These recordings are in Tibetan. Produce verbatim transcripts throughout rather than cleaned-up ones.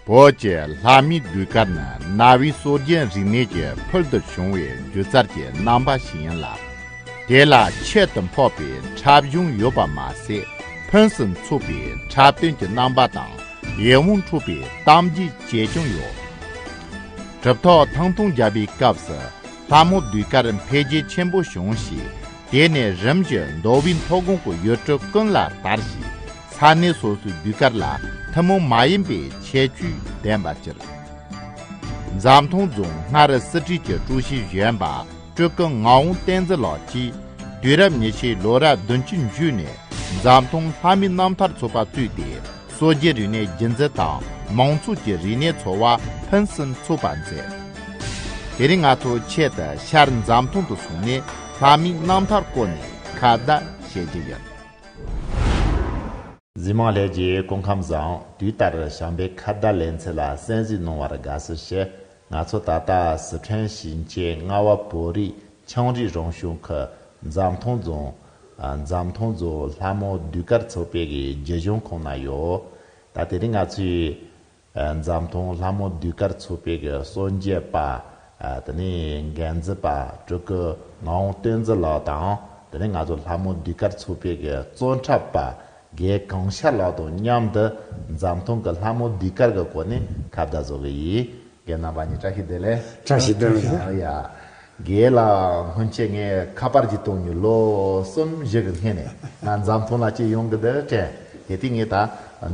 བོད་ཀྱི་ལྷ་མོའི་ཟློས་གར་ནི་གནའ་བོའི་སྲོལ་རྒྱུན་རིག་གནས་ཀྱི་ཕུལ་དུ་བྱུང་བའི་སྒྱུ་རྩལ་གྱི་རྣམ་པ་ཞིག་ཡིན་ལ། དེ་ལ་ཁྱད་དུ་འཕགས་པའི་འཁྲབ་གཞུང་ཡོད་པ་མ་ཟད། ཕུན་སུམ་ཚོགས་པའི་འཁྲབ་སྟོན་གྱི་རྣམ་པ་དང་། ཡིད་དབང་འཕྲོག་པའི་གཏམ་རྒྱུད་བཅས་ཀྱང་ཡོད། གྲུབ་ཐོབ་ཐང་སྟོང་རྒྱལ་པོའི་སྐབས་སུ། ལྷ་མོ་ཟློས་གར་འཕེལ་རྒྱས་ཆེན་པོ་བྱུང་ཞིང་། དེ་ནས་རིམ་བཞིན་མདོ་དབུས་མཐོ་སྒང་གི་ཡུལ་གྲུ་ཀུན་ལ་དར་ཞིང་། ས་གནས་སོ་སོའི་ཟློས་གར་ལ་ཐུན་མོང་མ་ཡིན་པའི་ཁྱད་ཆོས་ལྡན་པར་གྱུར། འཛམ་ཐང་རྫོང་སྔར་སྲིད་གྲོས་ཀྱི་ཀྲུའུ་ཞི་གཞོན་པ་སྤྲུལ་སྐུ་ངག་དབང་བསྟན་འཛིན་ལགས་ཀྱིས། དུས་རབས་ཉི་ཤུའི་ལོ་རབས་བདུན་ཅུ་མཇུག་ནས་འཛམ་ཐང་ལྷ་མོའི་རྣམ་ཐར་ཚོགས་པ་བཙུགས་ཏེ། སྲོལ་རྒྱུན་རིག་གནས་རྒྱུན་འཛིན་དང་མང་ཚོགས་ཀྱི་རིག་གནས་འཚོ་བ་ཕུན་སུམ་ཚོགས་པར་མཛད། དེ་རིང་ང་ཚོ་ཆེད་དུ་ཤར་འཛམ་ཐང་དུ་སོང་ནས་ལྷ་མོའི་རྣམ་ཐར་སྐོར་ནས་ཁ་བརྡ་བྱེད་རྒྱུ་ཡིན། གཟིགས་མང་ལྷན་རྒྱས་སྐུ་ཁམས་བཟང་། དུས་ལྟར་བྱམས་པའི་ཁ་བརྡ་ལེན་ཚུལ་ལ་གསན་གཟིགས་གནང་བར་དགའ་བསུ་ཞུ། ང་ཚོ་ད་ལྟ་སི་ཁྲོན་ཞིང་ཆེན་རྔ་བ་བོད་རིགས་ཆའང་རིགས་རང་སྐྱོང་ཁུལ་འཛམ་ཐང་རྫོང་། ཨ། འཛམ་ཐང་རྫོང་ལྷ་མོ་ཟློས་གར་ཚོགས་པའི་གི་སྒྱུར་གཞུང་ཁང་ན་ཡོད། ད་དེ་རིང་ང་ཚོས། ཨ། འཛམ་ཐང་ལྷ་མོ་ཟློས་གར་ཚོགས་པའི་གི་སྲོལ་འབྱེད་པ། ཨ། དེ་ནས་འགན་འཛིན་པ་སྤྲུལ་སྐུ་ངག་དབང་བསྟན་འཛིན་ལགས་དང་། དེ་ནས་ང་ཚོ་ལྷ་མོ་ཟློས་གར་ཚོགས་པའི་གི་གཙོ་འཁྲབ་པ་རྒན་གང་ཤར་ལགས་དང་མཉམ་དུ་འཛམ་ཐང་གི་ལྷ་མོ་ཟློས་གར་གི་སྐོར་ནས་ཁ་བརྡ་བཟོ་གི་ཡིན། རྒན་རྣམ་པ་གཉིས་བཀྲ་ཤིས་བདེ་ལེགས། བཀྲ་ཤིས་བདེ་ལེགས། ཨ། ཡ། རྒན་ལགས་སྔོན་ཆད་ངས་ཁ་པར་ཅིག་གཏོང་མྱོང་། ལོ་གསུམ་བཞི་གི་སྔོན་ནས། ང་འཛམ་ཐང་ལ་ཅིག་ཡོང་གི་འདུག་དྲན། དེ་དུས་ངས་ད་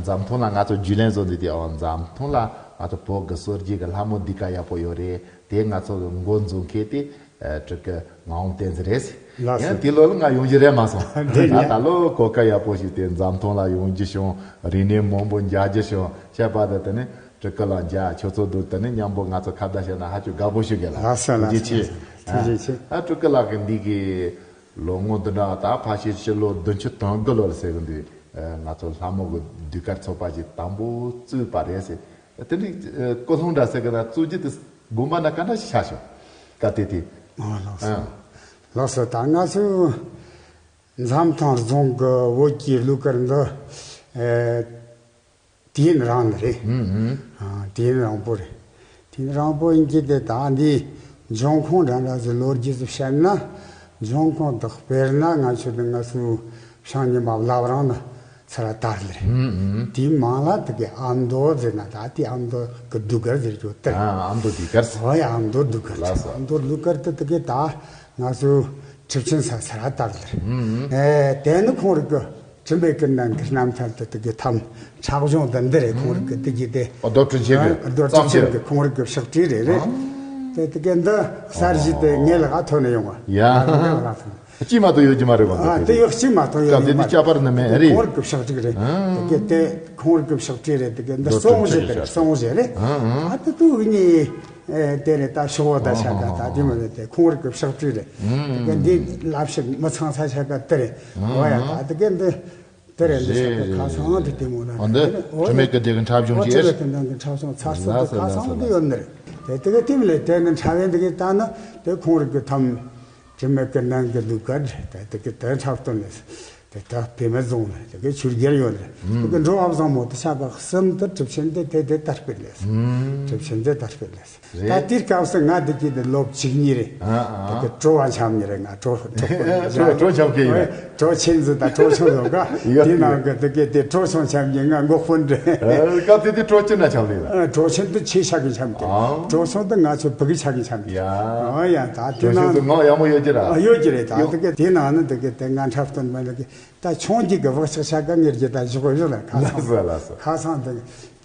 འཛམ་ཐང་ལ་ང་ཚོ་རྒྱུས་ལོན་བཟོ་འདུག་དུས། ཨོ། འཛམ་ཐང་ལ་ང་ཚོ་བོད་ཀྱི་སྲོལ་རྒྱུན་གྱི་ལྷ་མོ་ཟློས་གར་ཡག་པོ་ཡོད་རེད། དེ་ང་ཚོ་གི་འགོ་འཛུགས་མཁན་དེ། ཨ། སྤྲུལ་སྐུ་ངག་དབང་བསྟན་འཛིན་རེད། ལགས་སོ། ཡང་དེ་ལོ་ལ་ང་ཡོང་རྒྱུ་རེད་མ་སོང་། འདི་ཡིན། ད་ལོ་གོ་སྐབས་ཡག་པོ་ཞིག་དེ་འཛམ་ཐང་ལ་ཡོང་རྒྱུ་བྱུང་། རིག་གནས་མང་པོ་མཇལ་རྒྱུ་བྱུང་། བྱས་པ་དེ་དེ་ནས་སྤྲུལ་སྐུ་ལགས་མཇལ། ཁྱོད་ཚོ་འདུག་དེ་ནས་མཉམ་པོ་ང་ཚོ་ཁ་བརྡ་བྱས་ན་ཧ་ཅང་དགའ་པོ་ཞིག་གི་ལ། ལགས་སོ། ལགས་སོ། ཐུགས་རྗེ་ཆེ། ཐུགས་རྗེ་ཆེ། ཨ། སྤྲུལ་སྐུ་ལགས་ཀྱི་འདི་གི་ལོ་ངོ་འདི་འདྲ་ད་ཕལ་ཆེར་ཕྱི་ལོ་བདུན་ཅུ་དོན་དགུ་ལོར་ཟེར་གི་འདུག་ཨ། ང་ཚོ་ལྷ་མོ་གི་ཟློས་གར་ཚོགས་པ་ཞིག་དང་པོ་བཙུགས་པ་རེད་ཟེར། དེ་ནས་ཨ་སྐུ་རླུང་འདྲ་ཟེར་གི་ན་བཙུགས་རྒྱུ་དེ་དགོངས་པ་ན་ག་འདྲ་ཞིག་ཆགས་བྱུང་། སྐབས་དེ་དུས། ཨ། ལགས་སོ། ཨ། ལགས་སོ། ད་ང་ཚོས་འཛམ་ཐང་རྫོང་གི་བོད་ཀྱི་ཟློས་གར་འདི། ཨ། དུས་ཡུན་རིང་ནི་རེད། ཨུ། ཨུ། ཨ། དུས་ཡུན་རིང་པོ་རེད། དུས་ཡུན་རིང་པོ་ཡིན་གྱི་དེ་ད་འདི་འབྱུང་ཁུངས་འདྲ་འདྲ་ཟིག་ལོ་རྒྱུས་ཟིག་བཤད་ན། འབྱུང་ཁུངས་དེ་དཔེར་ན་ང་ཚོ་དེ་ང་ཚོ་བྱང་ཉི་མ་བླ་བྲང་ན་ཚུར་དར་ལེ་རེད། ཨུ། ཨུ། དེའི་མིང་ལ་དེ་གའི་ཨ་མདོ་ཟེར་ན། ད་དེ་ཨ་མདོ་གི་ཟློས་གར་ཟེར་རྒྱུ་དེ་རེད། ཨ། ཨ་མདོ་ཟློས་གར་ཟེར། ཨོ་ཡ། ཨ་མདོ་ཟློས་གར་ཟེར། ལགས་སོ། ཨ་མདོ་ཟློས་གར་དེ་དེ་གའི་ད་ང་ཚོ་ཁྲི་ཆེན་ས་ཚུར་དར་ལེ་རེད། ཨུ། ཨུ། ཨེ། དེ་ནི་ཁོང་རང་གི་དྲི་མེད་ཀུན་ལྡན་གྱི་རྣམ་ཐར་དེ་དེ་གའི་ཐམ་འཁྲབ་གཞུང་དེ་འདི་རེད། ཁོང་རང་གི་དེ་གའི་དེ། ཨོ། རྡོར་དྲིན་ཆེན་གྱི། ཨ། རྡོར་དྲིན་ཆེན་གྱི་ཁོང་རང་གི་ཕྱག་བྲིས་རེད། རེད། ཨ། དེ་དེ་གའི་འདི་གསར་བཞེངས་དེ་ངའི་ལག་ཐོན་ནས་ཡོང་བ། ཡ། ངའི་ལག་ཐོན། གཅིག་མ་གཏོགས་ཡོད་ཀྱི་མ་རེད་གོ། ཨ། འདི་དེ་ཡོད། གཅིག་མ་གཏོགས་ཡོད་ནི་མ་རེད། སྐབས་དེ་དུས་ཁྱད་པར་ནི་མེད། རེད། ཁོང་རང་གི་ཕྱག་བྲིས་རེད། ཨ། དེ་གའི་དེ་ཁོང་རང་གི་ཕྱག་བྲིས་རེད། དེ་གའི་འདི་རྡོར་དྲིན་ཆེན་གྱི་གསུང་བཞེས་རེད། གསུང་བཞེས་རེད། ཨ། ཨ། ད་དེ་དུས་ངས། ཨེ། དེ་རེད། ད་ཤོག་བུ་ད་ཆ་ག་ད་དེ་མ་རེད། དེ་ཁོང་རང་གི་ཕྱག་བྲིས་རེད། ཨུ། དེ་ག་འདི་ལབ་ཞིག་མི་ཚང་ས་ཆ་ག་དེ་རེད། ཨུ། འོ་ཡ། ད་དེ་ག་འདི་དེ་རེད། འདི་ཆ་ག་ཁ་སང་དེ་དེ་མོ་ན། ཨ། འདི་འོ་དྲི་མེད་ཀུན་ལྡན་གྱི་འཁྲབ་གཞུང་ཅིག། འོ། དྲི་མེད་ཀུན་ལྡན་གྱི་འཁྲབ་གཞུང་ཚར་སོང་། དེ་ཁ་སང་དེ་ཡོད་ནི་རེད། དེ་དེ་ག་དེ་མ་ལས་དེ་ནི་འཁྲབ་ཡན་དེ་ག་ད་ན་དེ་ཁོང་རང་གི་ཐམ་དྲི་མེད་ཀུན་ལྡན་གྱི་ཟློས་གར་རེད། དེ་དེ་ག་དེ་འཁྲབ་སྟོན་ནས། དེ་ད་བེ་མི་བཟང་ལ་དེ་གའི་ཆོས་རྒྱལ་ཡོད་ལ། དེ་གའི་འགྲོ་བ་བཟང་མོ་དེ་ཆ་ག་གསུམ་དེ་གྲུབ་ཆེན་དེ་དེ་དེ་དར་སྤེལ་ལས། གྲུབ་ཆེན་དེ་དར་སྤེལ་ལས། ད་དེའི་སྐབས་སུ་ང་དེ་གི་དེ་ལོ་བཅུ་གཉིས་རེད། དེ་གའི་གྲོ་བ་འཆམ་གྱི་རེད། ང་གྲོ་གྲོ་གྲོ་འཆམ་གྱི་ཡོད། གྲོ་ཆེན་ཟིག་དང་གྲོ་ཆུང་ཟིག་ག། དེའི་ནང་གི་དེ་གའི་དེ་གྲོ་ཆུང་འཆམ་གྱི་ང་འགོ་དཔོན་རེད། སྐབས་དེ་དུས་གྲོ་ཆུང་ན་འཆམ་ལེ་ལ། གྲོ་ཆུང་དེ་ཆེ་ཆ་གི་འཆམ་གྱི། གྲོ་ཆུང་དེ་ང་ཚོ་བུ་གི་ཆ་གི་འཆམ་གྱི། ཨ་ཡ། ད་དེ་ནང་དུ་ངག་ཡག་མོ་ཡོད་ཀྱི་ར། ཡོད་ཀྱི་རེད། ད་དེ་གའི་དེ་ནང་ནི་དེ་གའི་དེ་ང་འཁྲབ་སྟོན་མ་ལ་གི། ད་ཆུང་རྒྱུད་ཀྱི་བག་ཆགས་ཆ་ག་ངེར་གྱི་ད་བཞུགས་ཡོད་ལ། ཁ་སང་། ལགས་སོ། ལགས་སོ། ཁ་སང་དེ་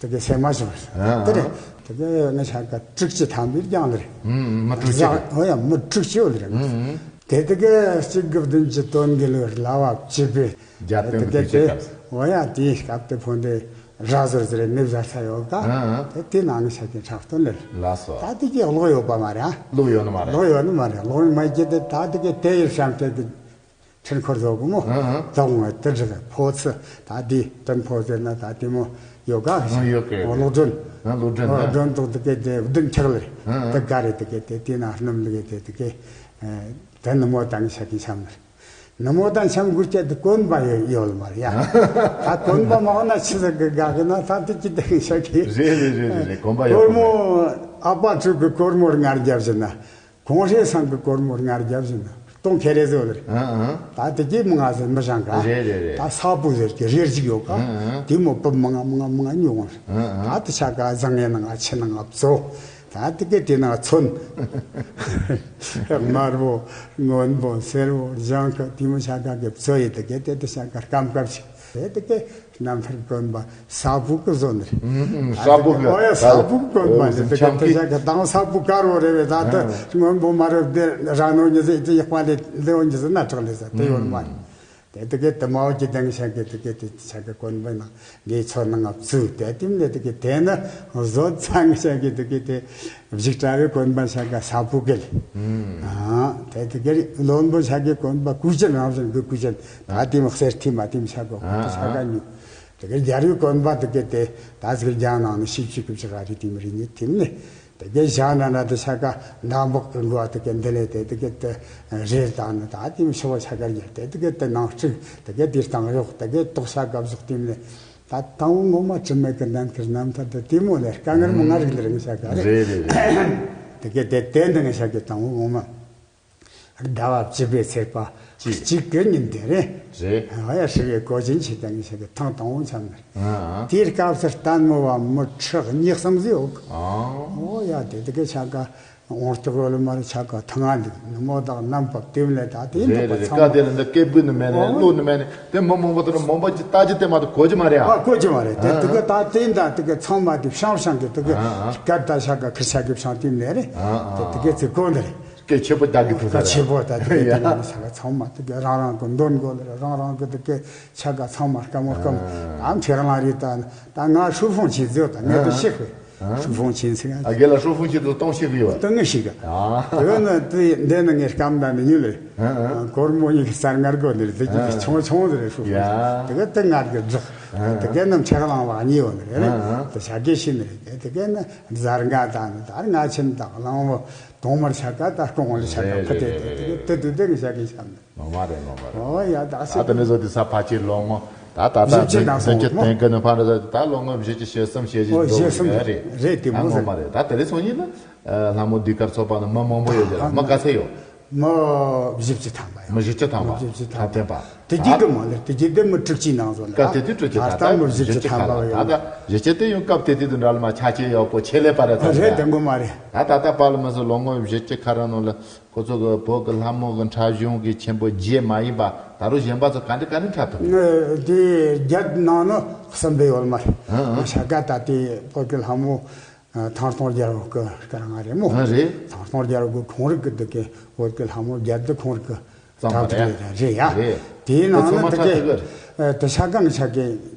དེ་གའི་སེ་མ་བཞུགས། ཨ། དེ་རེད། དེ་གའི་ང་ཆ་ག་དྲུག་ཅུ་ཐམ་པའི་རྒྱང་ལ་རེད། ཨུ། མི་དྲུག་ཅུ་རེད། ཨོ་ཡ། མི་དྲུག་ཅུ་ཡོད་རེད། ཨུ། དེ་དེ་གའི་གཅིག་དགུ་བདུན་ཅུ་དོན་དགུ་ལོའི་ལ་བ་བཅུ་པའི་རྒྱལ་སྟོན་གྱི་དུས་ཆེན་སྐབས། ཨོ་ཡ། དེའི་སྐབས་དེ་ཕོ་འདི་ར་ཟུར་ཟེར་ནི་བཟའ་ས་ཡོད་ག། ཨ། དེ་དེ་ནང་ང་ཆ་གི་འཁྲབ་སྟོན་ལེ། ལགས་སོ། ད་དེ་གའི་ཀློག་ཡོད་པ་མ་རེད། ཨ། ཀློག་ཡོད་ནི་མ་རེད། ཀློག་ཡོད་ནི་མ་རེད། ཀློག་མ་བྱེད་དེ་ད་དེ་གའི་དེ་ཡི་བཤམས་ཏེ་གི། ཁྲིར་འཁོར་བཟོ་གི་མོ། ཨང་ཨང་། བདག་ངོ་དེ་རིགས་ཕོ་ཚི་ད་དེ་དོན་ཕོ་ཟེར་ན་ད་དེ་མོ་ཡོད་ག། ཨང་། ཡོད་གི། ཨོ། གློག་སྒྲོན། ཨང་། གློག་སྒྲོན། ཨོ། ན་སྒྲོན་དུ་དེ་གའི་དེ་བདུན་ཆགས་ལེ། ཨང་ཨང་། དེ་ག་རེ་དེ་གའི་དེ་དེ་ན་སྣུམ་ལེ་གའི་དེ་དེ་གའི་དེ་ནི་མོ་དང་ཤ་གི་ཆམ་ལེ། ནུ་མོ་དང་འཆམ་དགོས་ཀྱི་དེ་གོན་པ་ཡོད་ཡོད་མ་རེད་ཡ། ད་གོན་པ་མ་འོང་ན་ཆི་ཟིག་གི་དགའ་གི་ན། ད་དེ་ཅི་དེ་ཤ་གི། རེད་རེད་རེད་རེད་རེད། གོན་པ་ཡོད་གོར་མོ། ཨ་ཕ་ཕྲུག་གི་གོར་མོར་ངར་རྒྱབ་བཞིན་ན། གོང་ཧྲེ་ཚང་གི་གོར་མོར་ངར་རྒྱབ་བཞིན་ན། གཏོང་ཁེ་རེ་བཟོ་རེད། ཨང་ཨང་། ད་དེ་གི་མི་ང་ཟེར་མི་ཞང་ག། རེད་རེད་རེད། ད་ས་བུ་ཟེར་གི་རེར་ཅིག་ཡོད་ག། ཨང་ཨང་། དེ་མོ་པུབ་མི་ང་མི་ང་མི་ང་ཉོ་འོང་རེད། ཨང་ཨང་། ད་དེ་ཤ་ག་བཟང་ངན་ནང་ང་ཆེ་ནང་ང་བཙོ། ད་དེ་གི་དེ་ནང་ཚོན། དམར་པོ། སྔོན་པོ། སེར་པོ། ལྗང་ཁུ། དེ་མོ་ཤ་ག་གི་བཙོ་ཡི་དེ་གི་དེ་དེ་ཤ་ག་སྐམ་སྐམ་ཞིག་དེ་དེ་གི་རྣམ་ཐར་གོན་པ་ས་བུ་གི་བཟོ་ནི་རེད། ཨུམ་ཨུམ། ས་བུ་གི། ཨོ་ཡ། ས་བུ་གི་གོན་པ་ཨོ་ནི་དེ་གི་འཆམ་དེ་གི་ཤ་ག་དང་ས་བུ་དཀར་བོ་རེད་བས། ད་དེ་ཨ་སྔོན་པོ་དམར་པོ་དེ་རང་ནོ་ཉི་ཟེར་དེ་ཡག་པ་ལས་ལེའོ་ཉི་ཟེར་ན་གྲགས་ལས་ས་དེ་ཡོད་མ་རེད། ཨུམ། དེ་དེ་གི་དེ་མའོ་ཀྱི་དེང་ཤ་གི་དེ་གི་དེ་ཤ་གི་གོན་པ་ནང་ངའི་ཚོ་ནང་ང་བཙུགས་དེ་དེ་ནས་དེ་གི་དེ་ནི་བཟོ་ཚང་ཤ་གི་དེ་གི་དེ། བཞུགས་གྲྭ་བའི་གོན་པ་ཤ་ག་ས་བུ་གི་ལ། ཨང་། དེ་དེ་གི་བློན་པོ་ཤ་གི་གོན་པ་གུས་ཅན་རང་བཞིན་གི་གུས་ཅན། ད་དེ་མི་གསེར་ཐིམ་མ་ཐིམ་ཤ་ག་གོན་པ་ཤ་ག་ཉུ། དེ་གི་རྒྱལ་བའི་གོན་པ་དེ་གི་དེ་ད་ཟིག་རྒྱ་ནང་ནས་ཤིབ་ཤིབ་གི་བཞག་ར་རི་དེ་མི་རི་ཉི་ཐིམ་ནི། དེ་གི་ཞྭ་ན་ན་དེ་ཤ་ག་འདམ་བག་གི་མགོ་དེ་གི་འདི་ལས་དེ་དེ་གི་དེ་རེར་དང་ནི། ད་དེ་མི་ཤོ་བ་ཤ་ག་རྒྱལ་དེ་དེ་གི་དེ་ནང་གཅིག་དེ་གི་དེ་སྟེང་གཡོག་དེ་གི་ཏོག་ཤ་ག་བཞག་དེ་མི་ནི། ད་དང་པོ་ངོ་མ་དྲི་མེད་ཀྱི་ནམ་མཁའི་རྣམ་ཐར་དེ་དེ་མོ་ལས་དཀའ་ངལ་མོ་ང་རིག་ལ་རིང་བྱ་དཀའ་རེད། རེད་རེད་རེད། དེ་གའི་དེ་དེ་འདི་ངས་བྱ་དགོས། དང་པོ་ངོ་མ་ཟླ་བ་བཅུ་པའི་ཚེས་པ་གཅིག་གི་ཉིན་དེ་རེད། རེད། ཨ་ཡ་ཧྲི་བའི་གོ་ཆེན་ཆེ་དང་ངས་བྱ་དགོས། ཐེངས་དང་པོ་འཆམ་ནས། ཨ་ཨ། དེའི་སྐབས་སུ་ལྟད་མོ་བ་མི་ཁྲི་གཉིས་གསུམ་ཟིག་ཡོད་གི། ཨ། ཨོ་ཡ་དེ་དེ་གའི་བྱ་དཀའ། འོང་སྟེ་རོ་ལ་མ་རེད། ཆ་ག་ཐང་ང་འདུག་ནུ་མོ་དང་རྣམ་པ་དེ་ལས་ད་དེ་རེད་འདུག་པ་རེད་རེད། ཚང་བཀའ་མ། དེ་ལ་འདི་སྐད་འབོད་ནི་མེད་ནས། ཨོ། གློག་ནི་མེད་ནས། དེ་མི་མང་པོ་དེ་ལ་མང་པོ་ཅིག་ལྟ་རྒྱུ་དེ་མ་གཏོགས་གོ་རྒྱུ་མ་རེད་ཨ། ཨ་གོ་རྒྱུ་མ་རེད། དེ་ཨ། དེ་ག་ད་དེ་འདྲ་དེ་ག་ཚང་མ་དེ་ཤང་ཤང་གི་དེ་ག་ཨ་ཨ། སྐད་ད་ཆ་ག་ཁིར་ཆ་གི་ཤང་དེ་ནས་རེད། ཨ་ཨ། དེ་དེ་ག་ཚེ་གོ་འདི་རེད། སྐད་ཆེ་པོ་ད་གི་ཐུག་ད་ཆེ་པོ་ད་དེ་ག་དེ་ཡ། ནས་ཆ་ག་ཚང་མ་དེ་ག་རང་རང་གི་འདོན་གོ་ལ་རང་རང་གི་དེ་ག་ཆ་ག་ཚང་མ་སྐམ་མོ་སྐམ། ཨ། ཨ་མཁྱེན་རང་རེད་ད། ད་ང་ཧྲུའུ་ཧྥུང་ཆིན་ཟེར་ད་ངས་དེ་ཨ། ཤེས་གི། ཧྲུའུ་ཧྥུང་ཆིན་ཟེར། ཨ། རྒན་ལགས་ཧྲུའུ་ཧྥུང་ཆིན་དུ་གཏོང་ཤེས་གི་ཡོད། ད་ངས་ཤེས་གི། ཨ། དེ་ནི་དེ་འདི་ནི་ངས་སྐམ་ད་ནི་ཉུལ་རེད། ཨ་ཨ། གོར་མོ་ཡིན་གི་གསར་ངར་གོ་ནི་རེད། དེ་ཨ། ཆུང་ཆུང་ཟེར་རེད་ཧྲུའུ་ཧྥུང་ཆིན། ཡ། དེ་ག་དེ་ངར་གི་རྫོགས། ཨ། དེ་ག་ནམ་ཆག་ལང་བ་གཉིས་ཡོད་ནི་རེད། ཨ་ཨ། དེ་ཆ་གི་ཤེས་ནི་རེད། དེ་ག་ནི་གཟར་ང་དང་ནི་ད་ང་ཆེན་དང་གླང་བོ་དོང་མར་ཆ་ག་ད་སྐོང་ལ་ཆ་ག་རེད་ཕུ་དེ་རེད་དེ་རེད་དེ་ག་རེད། དེ་དུ་དེ་ངས་ཆ་གི་ཤམ་ནི། ངོ་མ་རེད། ངོ་མ་རེད། ཨོ་ཡ་ད་ད་ཟེར། ད་ནི་བཟོ་དེ་ས་ཕ་ཆེ་ལོ་ངོ་ད་ད་ད་བཞི་བཅུ་དང་གསུམ་བཞི་བཅུ་དེང་གི་ནི་ཕ་ར་ད་ལོ་ངོ་བཞི་བཅུ་ཞེ་གསུམ་ཞེ་བཞི་ཨོ་འགྲོ་བཞི་གསུམ་གི་རེད། རེད་དེ་ད་མོ་ངོ་ཟེར། མ་རེད། ད་དེ་རིང་སང་ཉིན་ལ་ལྷ་མོ་ཟློས་གར་ཚོགས་པ་ནི་མི་མང་པོ་ཡོད་ཀྱི་ར། མི་ག་ཚད་ཡོད། མི་བཞི་བཅུ་ཐམ་པ་ཡོད། མི་བཞི་བཅུ་ཐམ་པ། མི་བཞི་བཅུ་ཐམ་པ། ཐམ་པ། དེ་རྒྱུད་ཀྱི་མ་ལེར་དེ་རྒྱུད་དེ་མི་དྲུག་ཅུའི་ནང་ཟོ་ལ་སྐབས་དེ་དུས་དྲུག་ཅུ་ད་ད་ད་ལྟ་མི་བཞི་བཅུ་ཐམ་པ་ཡོད། ད་ད་བཞི་བཅུ་དེ་ཡང་སྐབས་དེ་དུས་དུ་འདྲ་ལ་མ་ཆ་ཆེ་ཡག་པོ་ཆེ་ལས་པ་རེད། ད་རེད་དེ་ངོ་མ་རེད། ད་ད་ལྟ་པ་ལ་མི་སོ་ལོ་ངོ་བཞི་བཅུ་ཁ་ར་ནང་ལ། ཁོ་ཚོ་གི་བོད་ཀྱི་ལྷ་མོ་གི་འཁྲབ་གཞུང་གི་ཆེན་པོ་རྗེ་མ་ཡིན་པ་ད་རུང་གཞན་པ་ཚོ་ག་འདྲ་ག་འདྲ་འཁྲབ་ཐུབ། ཨ། དེ་རྒྱ་ནང་ནི་གསུམ་པའི་ཡོད་མ་རེད། ཨ་ཨ། ཤ་ཀ་ད་དེ་བོད་ཀྱི་ལྷ་མོ་ཨ་ཐང་སྟོང་རྒྱལ་པོ་གི་སྐར་ལྔ་རེད་མོ། ཨ་རེད། ཐང་སྟོང་རྒྱལ་པོ་གི་ཁོང་རིགས་ཀྱི་འདི་གའི་བོད་ཀྱི་ལྷ་མོ་རྒྱལ་དུ་ཁོང་རིགས་ཀྱི་བརྩམས་པ་གྲགས་ཐུབ་རེད། རེད་ཡ། རེད། དེའི་དེ་ནང་ཚང་ནི་མ་འདི་འཁྲབ་གའི་ཐུབ་གི་རེད། ཨ་དེ་ཤ་ཀ་ནི་ཤ་ཀའི།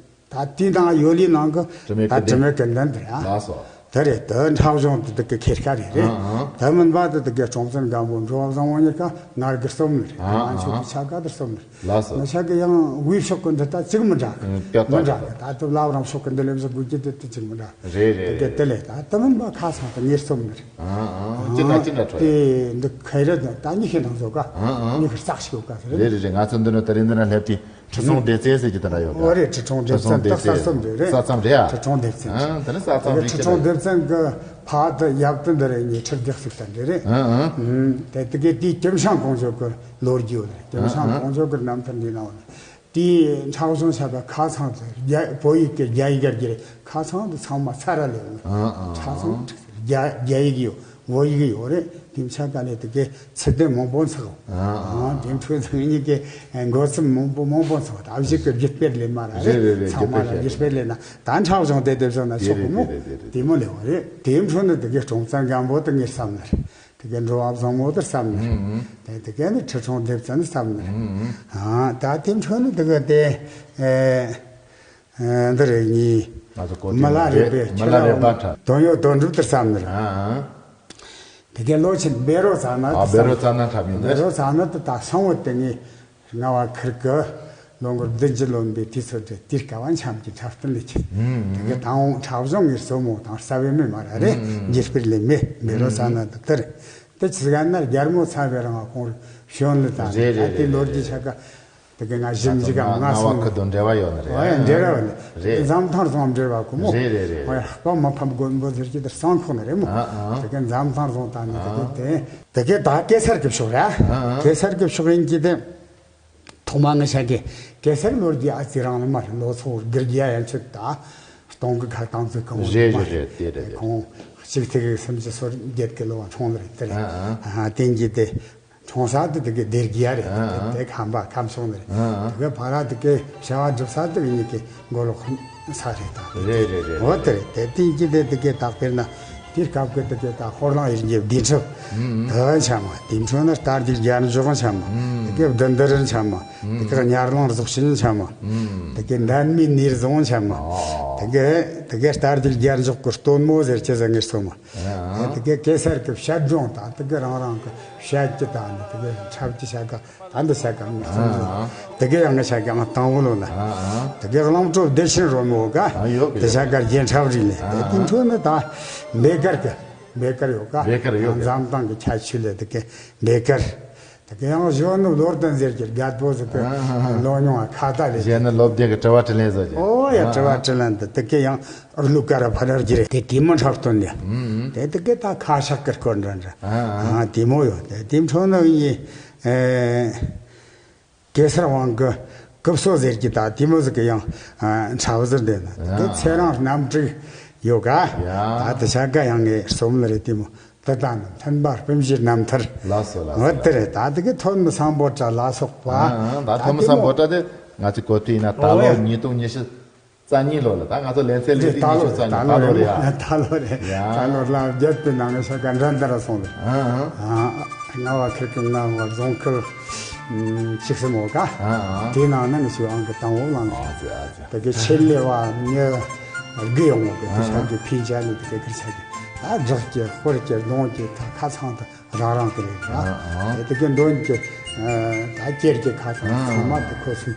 ད་དེའི་ནང་ཡོད་ལི་ནང་གི་དྲི་མེད་ད་ཀུན་དྲི་མེད་ཀུན་ལྡན་དེ་རེད་ཨ། ལགས་སོ། དེ་རེད། དེ་འཁྲབ་གཞུང་དེ་དེ་གི་ཁེར་ཁ་རེད་རེད། ཨང་ཨང་། དེ་མིན་པ་དེ་དེ་གི་སྲོང་བཙན་སྒམ་པོ་འགྲོ་བ་བཟང་པོ་གཉིས་ཀ་ངར་གི་རྩོམ་ནི་རེད། ཨང་ང་ཆོས་ཀྱི་ཨང་། ཆ་ག་དེ་རྩོམ་ནི་རེད། ལགས་སོ། ང་ཆ་གི་ཡང་དབུས་ཕྱོགས་ཀྱི་འདི་ད་གཅིག་མི་འདྲ་གི། ཨང་། ཏག་ཏག་མི་འདྲ་གི། ད་དེ་བླ་བྲང་ཕྱོགས་ཀྱི་འདི་ལས་བཟོ་དགོས་ཀྱི་དེ་དེ་གཅིག་མི་འདྲ། རེད་རེད་དེ་གི་རེད། དེ་ལས་ད་དེ་མིན་པ་ཁ་ཚང་དེ་ངས་རྩོམ་ནི་རེད། ཨང་ཨང་། ཅི་འདྲ་ཅི་འདྲ་འཕྲོད་ཡ། དེ་འདི་ཁའི་རེད། ད་གཉིས་ཤེས་དང་བཟོ་ག་ཨང་ཨང་། གཉིས་ཤེས་རྩག་ཤིག་ཡོད་ག་ཟེར་རེད། རེད་རེད་རེད། ང་ཚོ་འདི་ནས་དེ་རིང་འདི་ན་སླེབས་དུས། ཁྲི་སྲོང་ལྡེ་བཙན་ཟེར་གྱི་དེ་འདྲ་ཡོད་གི། ཨོ་རེད། ཁྲི་སྲོང་ལྡེ་བཙན་ད་གསར་རྩོམ་རེད་རེད། གསར་རྩོམ་རེད་ཨ། ཁྲི་སྲོང་ལྡེ་བཙན། ཨང་། དེ་ནི་གསར་རྩོམ་རེད། ཁྲི་སྲོང་ལྡེ་བཙན་གི་ཕ་དེ་ཡབ་དེ་འདི་རེད། ངའི་ཁྲི་ལྡེ་གཅིག་དང་འདྲ་རེད། ཨང་ཨང་། ཨང་། དེ་དེ་གའི་དེའི་ཀྱིམ་ཤང་ཀོང་ཇོ་གི་ལོ་རྒྱུས་ཡོད་རེད། ཀྱིམ་ཤང་ཀོང་ཇོ་གི་རྣམ་ཐར་འདི་ནང་ཡོད་རེད། དེའི་འཁྲབ་གཞུང་བྱ་བ་ཁ་ཚང་དེ་རྒྱ་བོད་ཡིག་གི་རྒྱ་ཡིག་ག་རྒྱུ་རེད། ཁ་ཚང་དེ་ཚང་མ་ཚར་ར་ལས་ཡོད་རེད། ཨང་ཨང་། ཁ་ཚང་རྒྱ་རྒྱ་ཡིག་ཡོད། བོད་ཡིག་ཡོད་རེད། དེ་ཆ་ག་ལས་དེ་གའི་ཚིག་དོན་མང་པོ་འཚག་ཨང་ཨང་། དེ་འཕྲོས་ཚང་གཉིས་ཀའི་འགོ་རྩོམ་མང་པོ་མང་པོ་འཚག་ད་བཞི་གི་བརྒྱུད་སྤེལ་ལས་མ་ར་རེད། རེད་རེད། ཚང་མ་ར་བརྒྱུད་སྤེལ་ལས་ན་ད་འཁྲབ་གཞུང་དེ་དེ་བཟོ་ན་ཆོག་གི་མོ། དེ་མོ་ལས་བ་རེད། དེ་འཕྲོས་ནི་དེ་གའི་སྲོང་བཙན་སྒམ་པོ་དེ་ངས་བསམ་ནི་རེད། དེ་གའི་འགྲོ་བ་བཟང་མོ་དེ་བསམ་ནི་རེད། དེ་དེ་གའི་ནི་ཁྲི་སྲོང་ལྡེ་བཙན་བསམ་ནི་རེད། ཨང་། ད་དེ་འཕྲོས་ནི་དེ་གའི་དེ། ཨེ། ཨ། འདི་རེད་ཉིས། ང་ཚོ་གོ་མི་ལ་རས་པའི་མི་ལ་རས་པ་འཁྲབ། དོན་ཡོད་དོན་གྲུབ་དེ་བསམ་ནི་རེད། ཨ་ཨ། དེ་གའི་ལོ་ཆེན་བཻ་རོ་ཙ་ན། ཨ། དེ་བསམ། བཻ་རོ་ཙ་ན་འཁྲབ་ཡིན་ནི། བཻ་རོ་ཙ་ན་དེ་ད་སང་བོ་དེ་ངས་རྔ་བ་ཁུལ་གི་ལོ་འགོར་བདུན་ཅུ་ལོན་པའི་དུས་ཚོད་དེ་དེའི་སྐབས་འཆམ་གྱི་འཁྲབ་སྟོན་ལས་ཀྱི། ཨུམ། དེ་གའི་དང་འཁྲབ་གཞུང་ངས་རྩོམ་མོ་དང་རྩ་བའི་མེ་མ་ར་རེད། ཨུམ། འཇིགས་སྤེལ་ལས་མེ་བཻ་རོ་ཙ་ན་དེ་དེ་རེད། དེ་ཆི་ཟིག་ན་རྒྱལ་མོ་ཚ་བའི་རང་ཁོང་བྱོན་ལ་དང་རེད་རེད་དེ་རེད་ལོ་རྒྱུས་རེད་ཆ་ག་དེ་གི་ང་ཞིབ་འཇུག་ག་ང་ང་ཚོ་སོང་ཁུ་དོ་འབྲེལ་བ་ཡོད་ནི་རེད། ཨོ་ཡ་འབྲེལ་བ་ཡོད་ནི་རེད། འཛམ་ཐང་རྫོང་འབྲེལ་བ་ཁོ་མོ། རེད་རེད་རེད། ཨོ་ཡ་དཔའ་མི་ཕམ་མགོན་པོ་ཟེར་གྱི་དེ་གཙང་ཁོག་ནི་རེད་མོ། ཨ་ཨ། དེ་གི་འཛམ་ཐང་རྫོང་དང་ནི་དེ་གི་དེ་དེ་གི་ད་གེ་སར་གི་ཕྱོགས་རེད། ཨ་ཨ། གེ་སར་གི་ཕྱོགས་ཡིན་གྱི་དེ། ཐོག་མ་ངི་ཤ་གི་གེ་སར་ལོ་རྒྱུས་ཨ་ཙི་རང་ལ་མ་རེད། ལོ་ཚོ་བརྒྱད་ཡན་ཆད་ད་སྟོང་གི་ཁ་བཏང་ཚུལ་གང་རེད་རེད་རེད་དེ་རེད་རེད། ཁོང་གཅིག་ཐིག་གི་སུམ་ཅུ་སོ་བརྒྱད་གི་ལོ་འཁྲུངས་རེད་དེ་རེད། ཨ་ཨ། ཨ་དེང་གི་དེ་འཁྲུངས་ས་དེ་དེ་གི་སྡེ་དགེ་རེད། ཨ་ཨ། དེ་ཁམས་པ་ཁམས་སོང་རེད། ཨ་ཨ། དེ་གི་ཕ་ར་དེ་གི་བྱ་བ་སྒྲུབ་ས་དེ་གི་ཉིད་ཀྱི་མགོ་ལོག་ས་རེད་ད། རེད་རེད་རེད། འོ་དེ་རེད། དེ་དེང་གི་དེ་དེ་གི་ད་དཔེར་ན། དེའི་སྐབས་ཀྱི་དེ་གའི་ད་ཧོར་གླིང་ཡུལ་གྱི་བདེ་ཁྲིམས་དེ་འཆམ་མ། དེ་འཕྲོ་ན་རྟ་རྒྱུག་རྒྱལ་འཇོག་འཆམ་མ། དེ་གའི་བདུད་འདུལ་འཆམ་མ། དེ་གའི་གཉའ་ལོང་རྫོགས་ཆེན་འཆམ་མ། དེ་གའི་འདན་མའི་ནེར་བཟུང་འཆམ་མ། དེ་གའི་དེ་གའི་རྟ་རྒྱུག་རྒྱལ་འཇོག་གི་སྟོན་མོ་ཟེར་ཅི་ཟེར་ངེས་སོ་མ། དེ་གའི་གེ་སར་གྱི་བཤད་སྒྲུང་དང་དེ་གའི་རང་རང་གི་བཤད་ཀྱི་དང་ནི་དེ་གའི་འཁྲབ་ཀྱི་བྱ་དགའ། ད་འདི་ས་གར་མི་གསུང་གི། དེ་གའི་ཡང་ངི་ས་གར་ང་དང་བོ་ལོ་ན། དེ་གའི་གླང་བྲོ་བདེ་ཆེན་རོལ་མོ་ག་ཨ་ཡོད་གི། དེ་ས་གར་རྒྱན་འཁྲབ་རིགས་ལས་དེ་དེ་འཕྲོ་ན་ད་འབེ་དཀར་གི་འབེ་དཀར་ཡོད་ག་འབེ་དཀར་ཡོད་གི། འཛམ་ཐང་གི་ཁྱད་ཆོས་ལས་དེ་གའི་འབེ་དཀར། དེ་གའི་ཡང་གཞོན་ནུ་ལོ་ཏན་ཟེར་གྱི་རྒད་པོ་ཟེར་གི་ལོ་ཉུང་བ་ཁ་ཏ་ལས། གཞོན་ནུ་ལོ་བདེ་གི་དྲི་བ་དྲིས་ལན་བཟོ་གི། ཨོ་ཡ་དྲི་བ་དྲིས་ལན་དེ་དེ་གའི་ཡང་ཨུར་ལུ་ཀ་ར་ཕ་རར་གྱི་རེད། དེ་དེ་མི་འཁྲབ་སྟོན་ལས། དེ་དེ་གའི་ད་ཁ་ཤག་གི་སྐོར་འདྲ་འདྲ། ཨ་དེ་མོ་ཡོད། དེ་དེ་འཕྲོ་ན་ཡིན། ཨེ། གེ་སར་དབང་གི་སྐུ་བསོད་ཟེར་གྱི་ད་དེ་མོ་ཟིག་གི་ཡང་འཁྲབ་ཟེར་འདོད་ན་དེ་ཚེ་རིང་རྣམ་དྲུག་ཡོད་ག་ཡ། ད་དེ་ཤ་ག་ཡང་ངའི་རྩོམ་ལ་རེད། དེ་མོ་དེ་ད་ནི་མཐུན་པ་སྤུན་བཞིའི་རྣམ་ཐར། ལགས་སོ་ལགས་སོ། འོ་དེ་རེད། ད་དེ་གི་ཐོན་མི་སམ་བྷོ་ཊ་ལ་སོགས་པ། ད་ཐོན་མི་སམ་བྷོ་ཊ་དེ་ང་ཚོས་གོ་ཐོས་ཡིན་ན་ད་ལོ་ཉིས་སྟོང་ཉི་ཤུ་རྩ་གཉིས་ལོ་ལ། ད་ང་ཚོ་ལེ་ཚན་ལེ་ཚན་ཉི་ཤུ་རྩ་གཉིས། ད་ལོ་རེད་ཡ། ད་ལོ་རེད། ད་ལོ་ལ་བརྒྱད་པའི་ནང་ངི་ཤ་ག་འགྲན་བསྡུར་སོང་ལ། ལྔ་བ་ཁུལ་གྱི་ལྔ་བ་རྫོང་ཁུལ་ཆིག་སི་མོ་ག་དེའི་ནང་ནས་ངི་ཤི་ཨང་གི་དང་བོ་ལངས། དེ་གི་ཆེད་ལས་བ་མྱི་དགུ་ཡོང་བ་གི་དེ་ཤ་གི་ཕིན་ཅ་ནི་དེ་གི་ཁུར་ཆ་གི་ད་སྦྲགས་ཀྱི་ཧོར་གྱི་གདོང་གི་ད་ཁ་ཚང་དུ། རང་རང་གི་རེད་ར། ཨ་ཨ། དེ་གི་མདུན་གྱི་ད་སྐྱེར་གྱི་ཁ་ཚང་ཚང་མ་དེ་ཁོ་ཚོའི་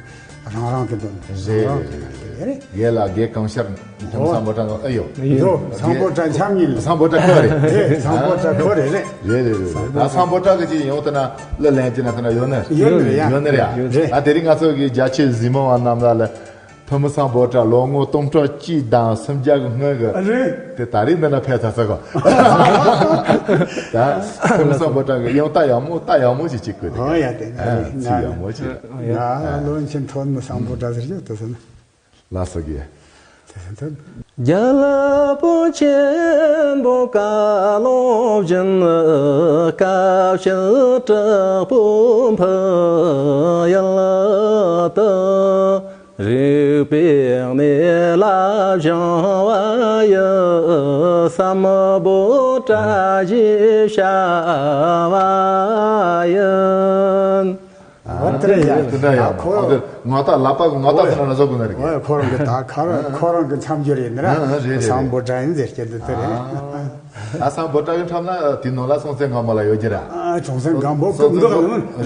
རང་རང་གི་མདུན་རེད་རང་རང་གི་རེད་རེད། རེད་རེད། རྒན་ལགས་རྒན་གང་ཤར་ཐོན་མི་སམ་བྷོ་ཊ་ཨ་ཡོ། ཡོ་སམ་བྷོ་ཊ་འཆམ་ཉིན་ལ། སམ་བྷོ་ཊ་ཁོ་རེད། རེད་སམ་བྷོ་ཊ་ཁོ་རེད་རེད། རེད་རེད་རེད། ད་སམ་བྷོ་ཊ་གི་ཅིག་ཡོང་ཐུབ་ན་གླུ་ལེན་གྱི་ན་ཐུབ་ན་ཡོད་ནི། ཡོད་ནི་རེད་ཡ། ཡོད་ནི་རེད་ཡ། རེད། ད་དེ་རིང་ང་ཚོ་གི་རྒྱ་ཆེ་གཟིགས་མོ་བ་རྣམས་ལ་ལ། ཐོན་མི་སམ་བྷོ་ཊ་ལོ་ངོ་སྟོང་ཕྲག་གཅིག་དང་སུམ་བརྒྱ་གི་སྔོན་གི་རེད། དེ་ད་རེས་འདི་ན་ཕེབས་ཚར་ཚར་གོ། ད་ཐོན་མི་སམ་བྷོ་ཊ་གི་ཡང་ལྟ་ཡག་མོ་ལྟ་ཡག་མོ་ཞིག་ཅིག་དགོས། ཨོ་ཡ་དེ་ཨ་ཚིག་ཡག་མོ་ཞིག་ང་བློན་ཆེན་ཐོན་མི་སམ་བྷོ་ཊ་ཟེར་རྒྱུ་དེ་ཟེར་ན། ལགས་སོ་གི། དེ་ཟེར་ན། རྒྱལ་པོ་ཆེན་པོ་བཀའ་བློན་བཞིན། དཀའ་སྤྱད་དྲག་པོ་འཕུར་ཡུལ་དུ། རིག་པའི་གནས་ལ་བྱུང་བ་ཡི། སམ་བྷོ་ཊ་ཞེས་བྱ་བ་ཡིན། ཨ་དེ་ཡ། དེ་འདྲ་ཡ། ཁོ་ཨ་དེ་ང་ད་ལ་པ་ང་ད་ཁོ་ན་ན་ཟོ་གུ་ན་རེ་གི། ཁོ་རང་གི་ད་ཁ་ར་ཁོ་རང་གི་མཚམས་སྦྱོར་ཡིན་ན་ར། ཨ་རེད་རེད། སམ་བྷོ་ཊ་ཡིན་ཟེར་སྐད་དེ་དེ་རེད། ཨ་སམ་བྷོ་ཊ་གི་འཁྲབ་ན་དེ་ནང་ལ་སྲོང་བཙན་སྒམ་པོ་ལ་ཡོད་ཀྱི་ར། ཨ་ཁྲོང་བཙན་སྒམ་པོ་གི་འགག་ལ་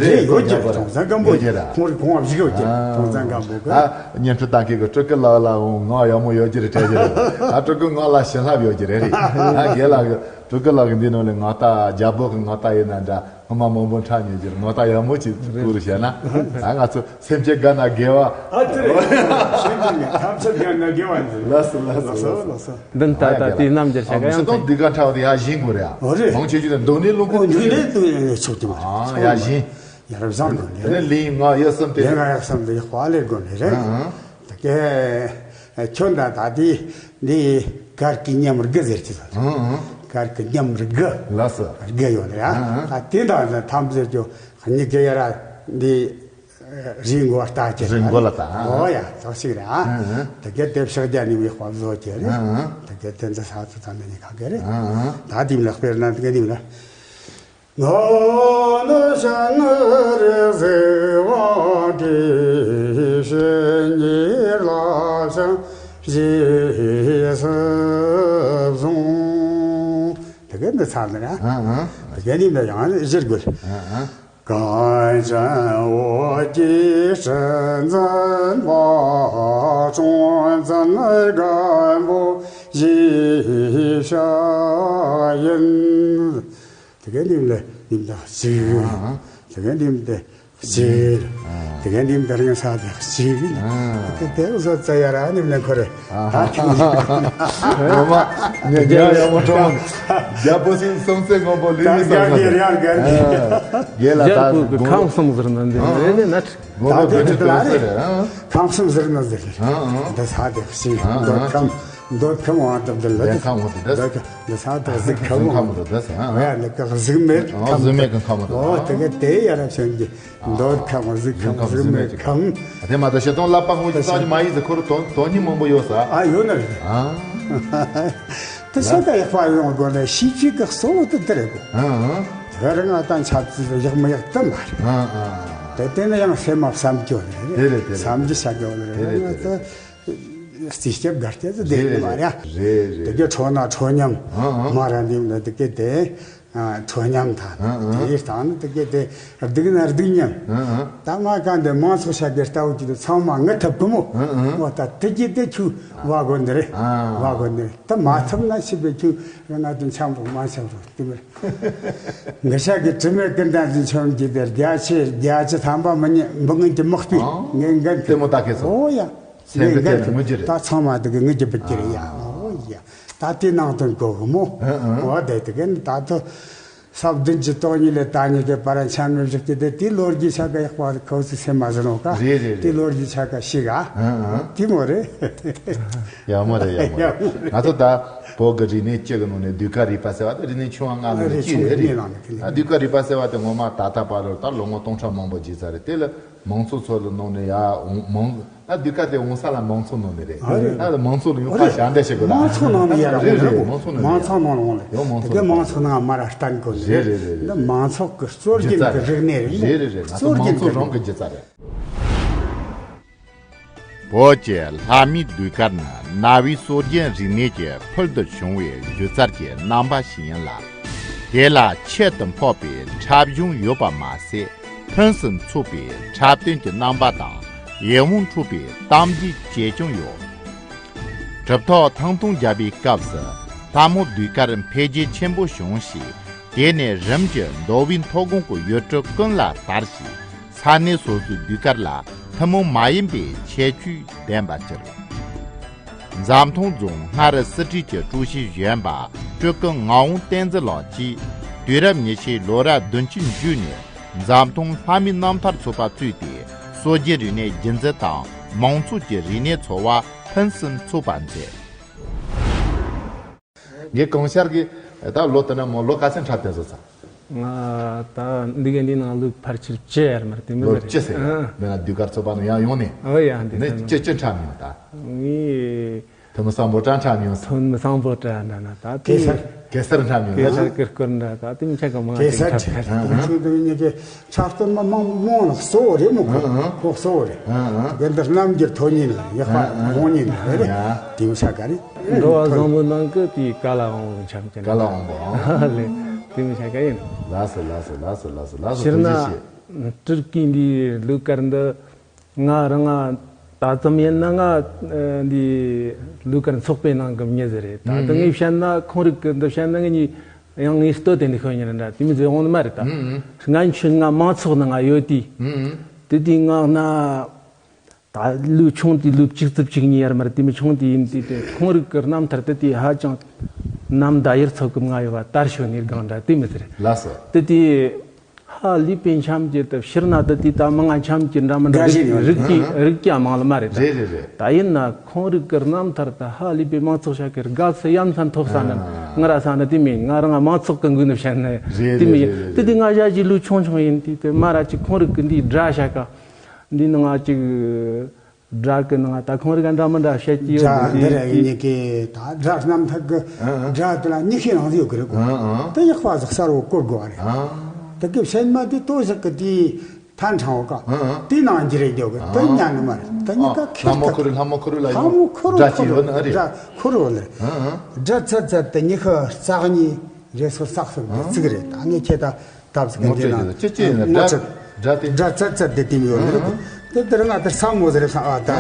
རེད་ཡོད་ཀྱི་ར། ཁྲོང་བཙན་སྒམ་པོ་ཡོད་ཀྱི་ར། ཁོང་རི་ཁོང་བ་བཞི་ཡོད་ཀྱི་ར། ཨ་ཁྲོང་བཙན་སྒམ་པོ་གི། ཨ་བརྙན་འཕྲིན་བཏང་མཁན་གི་སྤྲུལ་སྐུ་ལགས་ལ་འོང་ང་ཡག་མོ་ཡོད་ཀྱི་རེད་དྲན་གྱི་རེད། ཨ་སྤྲུལ་སྐུ་ང་ལ་བྱིན་རླབས་ཡོད་ཀྱི་རེད་རེད། ཨ་རྒན་ལགས་གི་སྤྲུལ་སྐུ་ལགས་གི་འདི་ནང་ལ་ང་ད་རྒྱལ་པོ་གི་ང་ད་ཡིན་ན་འདྲ། སྔོན་མ་མང་པོ་འཁྲབ་མྱོང་རྒྱུ་རེད། ངོ་ཐག་ཡག་མོ་ཅིག་བསྐུར་བྱས་ན། ད་ང་ཚོ་སེམས་ཅན་དགའ་ན་དགེ་བ། ཨ་ཙི་རེད། སེམས་ཅན་དགའ་ཐམས་ཅད་དགའ་ན་དགེ་བ་ཡིན། ལགས་སོ་ལགས་སོ་ལགས་སོ་ལགས་སོ། འདི་ད་ལྟ་དེའི་རྣམ་འགྱུར་ཆ་ག་ཡང་མི་སྲིད་དང་འདི་ག་འཁྲབ་དེ་ཡར་བཞེངས་དགོས་རེད་ཨ། ཨོ་རེད། མང་ཆེ་ཆུ་དང་རྡོ་ནས་རླུང་ཁོག་ཉུང་ནས་དུ་ཡང་ཆོག་གི་མ་རེད། ཨ་ཡར་བཞེངས། ཡར་བཞེངས་དགོས་ནི་རེད། དེ་ནས་ལིང་ང་ཡ་གསུམ་དེ། ལིང་ང་ཡ་གསུམ་དེ་དཔའ་ལས་དགོས་ནི་རེད། ཨ་ཨ། ད་གེ་ཁྱོད་ད་ད་དེ་འདི་གར་གི་ཉམས་དགུ་ཟེར་གྱི་ཟེར། ཨང་ཨང་། གར་གི་ཉམས་དགུ། ལགས་སོ། དགུ་ཡོད་རེད་ཨ། ཨང་ཨང་། ད་དེ་འདྲ་ཟེར་ཐམས་ཅད་ཀྱང་གཉིས་ཀྱི་ཡ་ར་འདི་རི་མགོ་ལ་ལྟ་གྱི་རེད། རི་མགོ་ལ་ལྟ་ཨ། ཨོ་ཡ་ཙག་ཞིག་རེད་ཨ། ཨང་ཨང་། ད་གེ་དེབ་ཤག་རྒྱ་ནི་མི་དཔའ་བཟོ་གྱི་རེད། ཨང་ཨང་། ད་གེ་དེ་འདྲ་ས་ཚོ་ད་འདི་ནི་ག་གེ་རེད། ཨང་ཨང་། ད་དེ་ལ་དཔེར་ན་དེ་གེ་ནི་རེད། ང་ནི་ཤ་ངར་གཟིགས་དབང་གིས་བཤེས་གཉེན་བླ་བྱང་རྗེས་སུ་བཟུང་། དེ་ག་འདི་ཚར་ནི་ར། ཨ་ཨ། དེ་ག་ནི་འདི་ཡང་གཞིར་དགོས། ཨ་ཨ། གངས་ཅན་བོད་ཀྱི་སྲིད་འཛིན་པ། སྲོང་བཙན་སྒམ་པོ་ཞེས་བྱ་ཡིན། དེ་གའི་ནིམ་ལ་ནིམ་དང་གཅིག་དེ་གའི་ནིམ་དེ་གཅིག་དེ་གའི་ནིམ་དེ་རིང་ས་དེ་གཅིག་དེ་དེ་བཟོ་རྩ་ཡ་ར་ནིམ་ལ་འཁོར་རེ། ད་ཁྱིམ་ངོ་མ་ངས་རྒྱལ་ཡག་མོ་ཁྲོམ་རྒྱལ་པོ་སྲིད་གསུམ་རྩེ་སྔོན་པོ་ལི་ལི་ད་ཟེར་རྒྱལ་རྒྱལ་རྒྱལ་རྒྱལ་ལ་ད་རྒྱལ་པོ་གི་ཁམས་གསུམ་ཟེར་ན་འདི་རེ་རེ་ན་ཁྲི་ད་དེ་དེ་ལ་རེ་ཁམས་གསུམ་ཟེར་ན་ཟེར་འདི་ས་དེ་གཅིག་འདོད་ཁམས། འདོད་ཁམས་འོང་དུ་འདི་ལ་འདོད་ཁམས་འོང་དུ་འདི་འདོད་ཁམས་འདི་ས་འདོད་གཟིགས་ཁམས་འོང་འདི་ས་ཡ་ནི་ག་གཟིགས་མེད་ཁམས་གཟིགས་མེད་ཁམས་འོང་འདི་འོ་དེ་ག་དེ་ཡ་རབ་བྱུང་གི་འདོད་ཁམས་གཟིགས་ཁམས་གཟིགས་མེད་ཁམས། དེ་མ་ད་ཤེས་སྟོང་བསླབ་པ་ཧོང་གི་ས་ཅི་མ་ཡིན་ཟེར་ཁོ་རུ་དོན་དོན་སྙིང་མང་པོ་ཡོད་ས། ཨ་ཡོད་ན་རེད། ཨ་དེ་ས་ད་ཡག་པ་ཡོང་དགོས་ན་ཤེས་བྱེད་ཀྱི་གཙོ་བོ་དེ་དེ་རེད་གོ་ཨ་ཨ་དེ་རིང་ང་དང་ཆབས་ཅིག་ཡག་མི་ཡག་དེ་མ་རེད། ཨ་ཨ་དེ་དེ་ནི་ཡང་སེམས་མ་བསམ་རྒྱུ་རེད། དེ་རེད་དེ་རེད། བསམ་རྒྱུ་བྱ་རྒྱུ་རེད། དེ་རེད་དེ་རེད། རྩིས་སྐྱབས་དགའ་སྐྱེ་ཚོ་བསྡད་ནི་མ་རེད། རེད་རེད། དེ་གའི་ཁྲོ་ན་ཁྲོ་ཉམས་ཨ་ཨ་མ་ར་འདིམ་ལ་དེ་གའི་དེ་ཁྲོ་ཉམས་དང་དེའི་སྟེང་ནི་དེ་གའི་དེ་སྡུག་ན་སྡུག་ཉམས། ད་ང་ག་འདི་མང་ཚོགས་བྱ་དགའི་ལྟ་བུ་གྱི་དེ་ཚང་མ་ངི་ཐབས་གི་མོ་འོ་ད་དེ་གའི་དེ་ཁྱོད་བ་གོ་འདི་རེད། བ་གོ་འདི་རེད། ད་མ་ཐུབ་ན་ཤི་བའི་ཁྱོད་ང་དེ་འཆམ་པོ་མ་འཆམ་པོ་དེ་མི་རེད། ངི་ཤ་གི་དྲི་མེད་ཀུན་ལྡན་གྱི་ཆོམ་གྱི་དེ་རྒྱ་ཆེ་རྒྱ་ཆེ་ཐམ་པ་མི་ཉན་འབུ་ངན་གྱི་དམག་སྤུས་ངན་འགན་ལྟད་མོ་ལྟ་མཁན་ཚོ་ཨོ་ཡ། སེམས་ཀྱི་ངན་གྱི་ཐད་ལ་ངུ་རྒྱུ་རེད། ད་ཚང་མ་དེ་གི་ངུ་རྒྱུ་བུད་རྒྱུ་རེད་ཡ། ཨོ་ཡ། ད་དེ་ནང་དོན་གོ་གི་མོ། ཨོ་དེ་དེ་གི་ད་དུ་ས་བདུན་གྱི་སྟོང་ཉིད་ལས་ད་ཉིད་ཀྱི་བར་འཆམ་མི་བཞག་གི་དེ་དེ་ལོ་རྒྱུས་ཆ་ག་ཡག་པ་ཁོ་ཚོ་སེམས་མ་ཟིན་ནོ་ཀ་རེད་རེད་རེད། དེ་ལོ་རྒྱུས་ཆ་ག་ཤི་ག་དེ་མོ་རེད། ཡག་མོ་རེད་ཡག་མོ་རེད། ང་ཚོ་ད་བོད་ཀྱི་རིག་གནས་སྤྱི་གི་ནང་ནས་ཟློས་གར་རིག་པ་ཟེར་བ་དེ་རིག་གནས་ཆུང་བ་ལྔ་ནང་ནས་གཅིག་རེད། རེད་ཆུང་བ་ལྔ་ནང་ནས་གཅིག་རེད། ད་ཟློས་གར་རིག་པ་ཟེར་བ་དེ་ངོ་མ་ད་ལྟ་བར་དུ་ད་ལོ་ངོ་སྟོང་ཕྲག་མང་པོ་བརྒྱུད་ཚར་རེད། དེ་ལ་མང་ཚོགས་ཚོ་ལ་ནང་ནས་ཡ་འོང་མང་ད་ཟློས་གར་དེ་འོང་ས་ལ་མང་ཚོགས་ནང་ནས་རེད། ཨ་རེད། ད་ལ་མང་ཚོགས་ལ་ཡོང་ཁ་བྱ་འདྲ་བྱེད་དགོས་ད། མང་ཚོགས་ནང་ནས་ཡ་ར་རེད་འོང་རེད་རེད་མང་ཚོགས་ནང་ནས་མང་ཡ་ཚོགས་ནང་ལ་འོང་ལེ་ཡོང་མང་དེ་གའི་མང་ཚོགས་ནང་མ་ར་བསྟན་དགོས་ནི་རེད། རེད་རེད་རེད་འདི་རེད། མང་ཚོགས་ཀྱི་སྲོལ་རྒྱུན་གྱི་རིག་གནས་རེད། རེད་རེད་རེད། ང་ཚོ་སྲོལ་རྒྱུན་མང་ཚོགས་གྱི་རང་གི་སྒྱུ་རྩལ་རེད། བོད་ཀྱི་ལྷ་མོའི་ཟློས་གར་ནི་གནའ་བོའི་སྲོལ་རྒྱུན་རིག་གནས་ཀྱི་ཕུལ་དུ་བྱུང་བའི་སྒྱུ་རྩལ་གྱི་རྣམ་པ་ཞིག་ཡིན་ལ། དེ་ལ་ཁྱད་དུ་འཕགས་པའི་འཁྲབ་གཞུང་ཡོད་པ་མ་ཟད། ཕུན་སུམ་ཚོགས་པའི་འཁྲབ་སྟོན་གྱི་རྣམ་པ་དང་ཡིད་དབང་འཕྲོག་པའི་གཏམ་རྒྱུད་བཅས་ཀྱང་ཡོད། གྲུབ་ཐོབ་ཐང་སྟོང་རྒྱལ་པོའི་སྐབས་སུ་ལྷ་མོ་ཟློས་གར་འཕེལ་རྒྱས་ཆེན་པོ་བྱུང་ཞིང་། དེ་ནས་རིམ་གྱིས་མདོ་དབུས་མཐོ་སྒང་གི་ཡུལ་གྲུ་ཀུན་ལ་དར་ཞིང་། ས་གནས་སོ་སོའི་ཟློས་གར་ལ་ཐུན་མོང་མ་ཡིན་པའི་ཁྱད་ཆོས་ལྡན་པར་གྱུར། འཛམ་ཐང་རྫོང་སྔར་སྲིད་གྲོས་ཀྱི་ཀྲུའུ་ཞི་གཞོན་པ་སྤྲུལ་སྐུ་ངག་དབང་བསྟན་འཛིན་ལགས་ཀྱིས་དུས་རབས་ཉི་ཤུའི་ལོ་རབས་བདུན་ཅུའི་མཇུག་ནས་འཛམ་ཐང་ལྷ་མིའི་རྣམ་ཐར་ཚོགས་པ་བཙུགས་ཏེ། སྲོལ་རྒྱུན་རིག་གནས་རྒྱུན་འཛིན་དང་མང་ཚོགས་ཀྱི་རིག་གནས་འཚོ་བ་ཕུན་སུམ་ཚོགས་པར་མཛད། ངས་གང་ཤར་གྱི་ད་ལོ་དེ་ན་མོ་ལོ་ག་ཚོད་འཁྲབ་སྟེ་བཟོ་ཚར། ང་ད་འདི་ག་འདི་ནང་ལོ་ཕལ་ཆེར་བཅུ་ཡར་མར་དེ་མི་ལོ་ཟེར་བཅུ་ཟེར་ཨ། འདི་ན་ཟློས་གར་ཚོགས་པ་ནང་ཡང་ཡོང་ནས་ཨོ་ཡ་འདི་ནས་ཚོད་ཅི་ཅི་འཁྲབ་མྱོང་ད། ངས་ཐུ་མི་སམ་བྷོ་ཊ་འཁྲབ་མྱོང་ས། ཐུ་མི་སམ་བྷོ་ཊ་འདྲ་ན་ད་དེ་གེ་སར་གེ་སར་འཁྲབ་མྱོང་གེ་ས། སར་ཀིར་ཀོར་འདྲ་ད་དེ་མི་ཆ་ག་མང་གེ་ཅིག་སར་འཁྲབ་ཆེ་ཁར། ཁོང་ཚོ་དེ་ཉིད་ཀྱི་འཁྲབ་སྟོན་མ་མང་མང་ལ་གཙོ་བོ་རེད་མོ་ཁོ་ཨ་ཨ། ཁོ་གཙོ་བོ་རེད། ཨ་ཨ། དེ་འདི་རྣམ་འགྱུར་ཐོན་ཉིན་ལ་ཡག་པ་ཨ་ཨ། མོང་ཉིན་ལ་རེད། ཡ། དེ་མི་ཆ་ག་རེད། འགྲོ་བ་བཟང་པོའི་ནང་གི་དེའི་ཀ་ལ་དབང་པོ་འཆམ་གྱི་ཀ་ལ་དབང་པོ་ཨང་། ལེ། དེ་མི་ཆ་ག་ཡིན། ལགས་སོ་ལགས་སོ་ལགས་སོ་ལགས་སོ་ལགས་སོ། སྤྱིར་ཐུགས་རྗེ་ཆེ། ན་སྤྲུལ་སྐུའི་འདིའི་ཟློས་གར་འདི་ང་རང་ང་ད་ཙམ་ཡིན་ན་ང་འདི་ཟློས་གར་ཚོགས་པའི་ནང་གི་མྱི་ཟིག་རེད། ད་ལྟ་ངས་བཤད་ན་ཁོང་རིག་གི་འདི་བཤད་ན་ངས་ནི་ཡང་ངས་ལྟོས་དེ་འདི་ཤོད་ཉེ་ར་འདྲ་དེ་མི་ཟེར་འོང་ནི་མ་རེད་ད། ང་ཆུ་ང་མང་ཚོགས་ནང་ང་ཡོད་དུས་དེ་དུས་ང་ན། ད་ལོ་ཆུང་དུས་ལོ་བཅུ་གཅིག་བཅུ་གཉིས་ཡར་མར་དེ་མི་ཆུང་དུས་ཡིན་དུས་དེ་ཁོང་རིག་གི་རྣམ་ཐར་དེ་དེ་ཧ་ཅང་ནམ་ཟླ་ཡར་ཚོགས་གི་ང་ཡོད་པ་དར་ཤོད་ནས་སྒང་འདྲ་དེ་མི་ཟེར། ལགས་སོ། དེ་དེ་ཧ་ལས་པའི་འཆམ་གྱི་དེ་ཕྱིར་ན་དེ་དེ་ད་མི་ང་འཆམ་གྱི་འདྲ་མི་འདྲ་རིག་རིག་གི་རིག་ཀྱང་མང་ལ་མ་རེད་ད། རེད་རེད་རེད། ད་ཡིན་ན་ཁོང་རིག་གི་རྣམ་ཐར་དེ་ཧ་ལས་པའི་མང་ཚོགས་ཤ་གི་དགའ་ས་ཡ་མཚན་ཐོབ་ས་ན་ང་ར་ས་ན་དེ་མིན་ང་རང་མང་ཚོགས་གི་མགོ་ནས་བཤད་ན་དེ་མིན་དེ་དེ་ང་ཞ་ཅིག་ལོ་ཆུང་ཆུང་ཡིན་དུས་དེ་མ་ར་ཅིག་ཁོང་རིག་གི་འདི་སྒྲ་ཤ་ཀ་འདི་ནང་ང་ཅིག་སྒྲ་གི་ནང་ད་ཁོང་རིག་འདྲ་མི་འདྲ་བཤད་ཀྱི་ཡོད་འདི་རེད་ཡིན་ནི་གི་ད་སྒྲ་རྣམ་ཐར་གི་སྒྲ་དེ་ལ་ཉི་ཤུའི་ནང་དུ་ཡོད་གི་རེད་གོ་ད་ཡག་པ་ཟིག་གསར་བོ་བཀོད་དགོས་རེད། ད་གི་བཤད་མ་དེ་ལྟོ་ཞིག་གི་དེ་ཐན་ཕྲང་བོ་ཀ་དེ་ནང་འགྱུར་རེ་རྒྱོ་གི་དེ་ཉན་ནི་མ་རེད། ད་ཉི་ཀ་ཁེར་ལྷ་མོ་ཁུ་རུ་ལྷ་མོ་ཁུ་རུ་ལ་ལྷ་མོ་ཁུ་རུ་སྒྲ་ཅི་ཡོད་ནི་རེད། སྒྲ་ཁུ་རུ་ལ་རེད། སྒྲ་ཚད་ཚད་དེ་ཉི་ཤུ་རྩ་གཉིས། རེ་སོ་སག་སོགས་ཀྱི་ཚིག་རེད། ད་ངས་ཁྱེད་ད་ཐབས་ཟིག་ངོ་འདི་སྤྲོད་ན་ཀྱི་ཅི་ཅི་ཡིན་ན་ངོ་སྤྲོད། སྒྲ་དེ་སྒྲ་ཚད་ཚད་དེ་དེ་ཡོད་ནི་རེད། དེ་དེར་ང་དེར་ས་མོ་ཟེར་ས་ཨ་ད་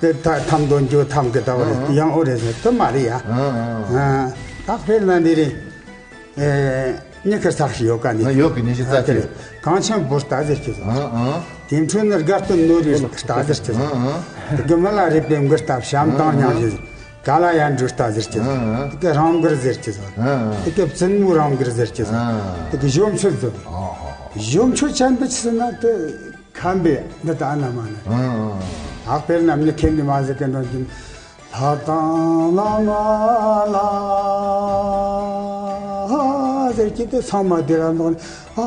དེ་ད་ཐམ་དོན་རྒྱུ་ཐམ་གི་ད་བ་རེད། ཡང་འོ་རེད་ཟེར་དེ་མ་རེད་ཡ། ད་དཔེར་ན་འདི་རེད། ཨེ། ཉི་ཁར་ཚགས་ཤིག་ཡོད་ཀ་ནི། ཡོད་གི་ཉི་ཤུ་རྩ་གཅིག། གངས་ཆེན་འབུར་རྟ་ཟེར་གྱི་ཟེར། ཨང་ཨང་། དེ་འཕྲོ་ནི་དགའ་སྟོན་ནོར་བུའི་རྟ་ཟེར་གྱི་ཟེར། ཨང་ཨང་། དེ་གི་མི་ལ་རས་པའི་མགུར་རྟ་བྱམས་དང་མཉམ་བཞིན། ག་ལ་ཡར་འགྲོའི་རྟ་ཟེར་གྱི་ཟེར། ཨང་ཨང་། དེ་གི་རང་མགུར་ཟེར་གྱི་ཟེར། ཨང་ཨང་། དེ་གི་བཙུན་མོའི་རང་མགུར་ཟེར་གྱི་ཟེར། ཨང་། དེ་གི་གཞོན་མཆོད་ཟེར། ཨང་ཨང་། གཞོན་མཆོད་ཅན་དུ་ཆི་ཟེར་ན་དེ་ཁམས་པའི་འདི་ད་ཨ་ན་མ་ན། ཨང་ཨང་། ཨག་དཔེར་ན་མི་ཁེན་ནི་མ་ཟེར་གི་འདོན་གྱིན། ལྷ་དང་བླ་མ་ལ་ཟེར་གྱི་དེ་ཚང་མ་དེ་རམ་འདོག་ནས་ཨ་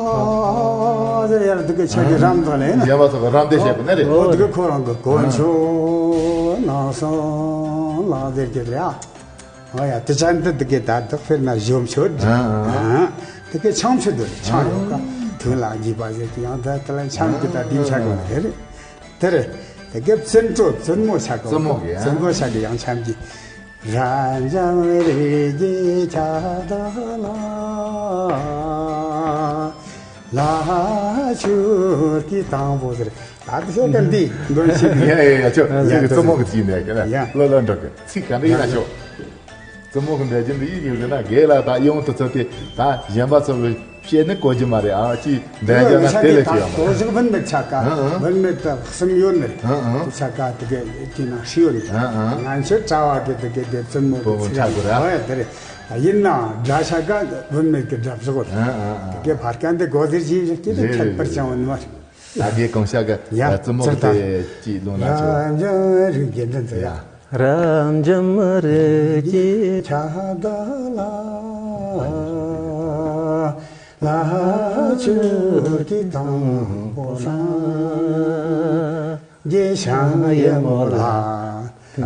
ཟེར་ཡར་འདུག་གི་ཆ་གི་རམ་འདོག་ནས་ཡ་མ་ཐོག་རམ་དེ་བྱས་པ་ནི་རེད། ཨོ་འདུག་གི་ཁོ་རང་གི་དཀོན་མཆོག་ནང་སོང་ལ་ཟེར་གྱི་རེད་ཨ། ཨོ་ཡ་དེ་ཅན་དུ་འདུག་གི་ད་འདུག་དཔེར་ན་གཞོན་མཆོད་ཨ་ཨ། དེ་གི་ཆང་མཆོད་དུ་ཆང་ཡོད་ཀ་དུག་ལ་འགྱིས་པ་ཟེར་གྱི་ཡང་ད་དེ་ལ་ཆང་གི་ད་དེ་ཆ་གི་རེད། དེར་དེ་གི་བཙུན་གྲོགས་བཙུན་མོ་ཆ་གོ། བཙུན་མོ་གི་ཨ། བཙུན་མོ་ཆ་གི་ཡང་འཆམ་གྱི། རབ་འབྱམས་རིགས་ཀྱི་ཁྱབ་བདག་ལ། ལྷ་མཆོད་ཀྱི་དང་པོ་ཟེར། ད་དེ་ཤོད་དེ་འདི་འདོན་ཞིག་ཡ་ཡ་ཡ་ཆོ་ཡ་ཡ་བཙུན་མོ་གི་ཚིག་ནས་ཀྱི་ལ་ཡ་ལོ་ལོ་འགྲོ་གི་ཚིག་ག་འདྲ་ཡིན་ན་ཆོ། བཙུན་མོ་གི་འདྲ་རྒྱུ་འདི་ཡིན་ཡོད་ཟེར་ན་རྒན་ལགས་ད་གཡོན་དུ་ཚུད་དེ་ད་གཞན་པ་ཚོ་གི་བཤད་ནི་གོ་རྒྱུ་མ་རེད་ཨ། ཅི་འདྲ་རྒྱུ་ན་དེ་ལས་ཆེ་ཡོད་མ་རེད། དོ་ཞིག་བུད་མེད་ཆ་ག་ཨ་ཨ། བུད་མེད་ད་གསུམ་ཡོད་ནི་རེད། ཨ་ཨ། དེ་ཆ་ག་དེ་ག་དེ་ན་ཧྲི་ཡོད་ནི་རེད། ཨ་ཨ། ང་ཚོའི་གྲྭ་བ་གི་དེ་ག་དེ་བཙུན་མོ་བུ་མོ་གི་ཚིག་ཆ་གོ་ར་ཨ་ཡ་དེ་རེད། ཡིན་ནའང་དགྲ་ཆ་ག་བུད་མེད་གི་དགྲ་བཞག་གོ་ཨ་ཨ་ཨ། དེ་ག་ཕར་ཀ་འདི་གོ་ཟེར་གྱི་རེད་ཀྱི་དེ་རེད་ཁྱད་པར་རེད་ཅང་ཡོད་ནི་མ་རེད། ད་དེ་གང་ཤ་ག་ཡ་བཙུན་མོ་གི་ཚིག་དང་དེ་ཅི་ལུང་ན་ཆོ། རབ་འབྱམས་རིགས་ཀྱི་འདྲ་འཛིན་ཡ། ཡ། རབ་འབྱམས་རིགས་ཀྱི་ཁྱབ་བདག་ལ། ལྷ་མཆོད་ཀྱི་དང་པོ་ལ། རྗེ་ཞང་ཡེ་མོ་ལ། ཨ་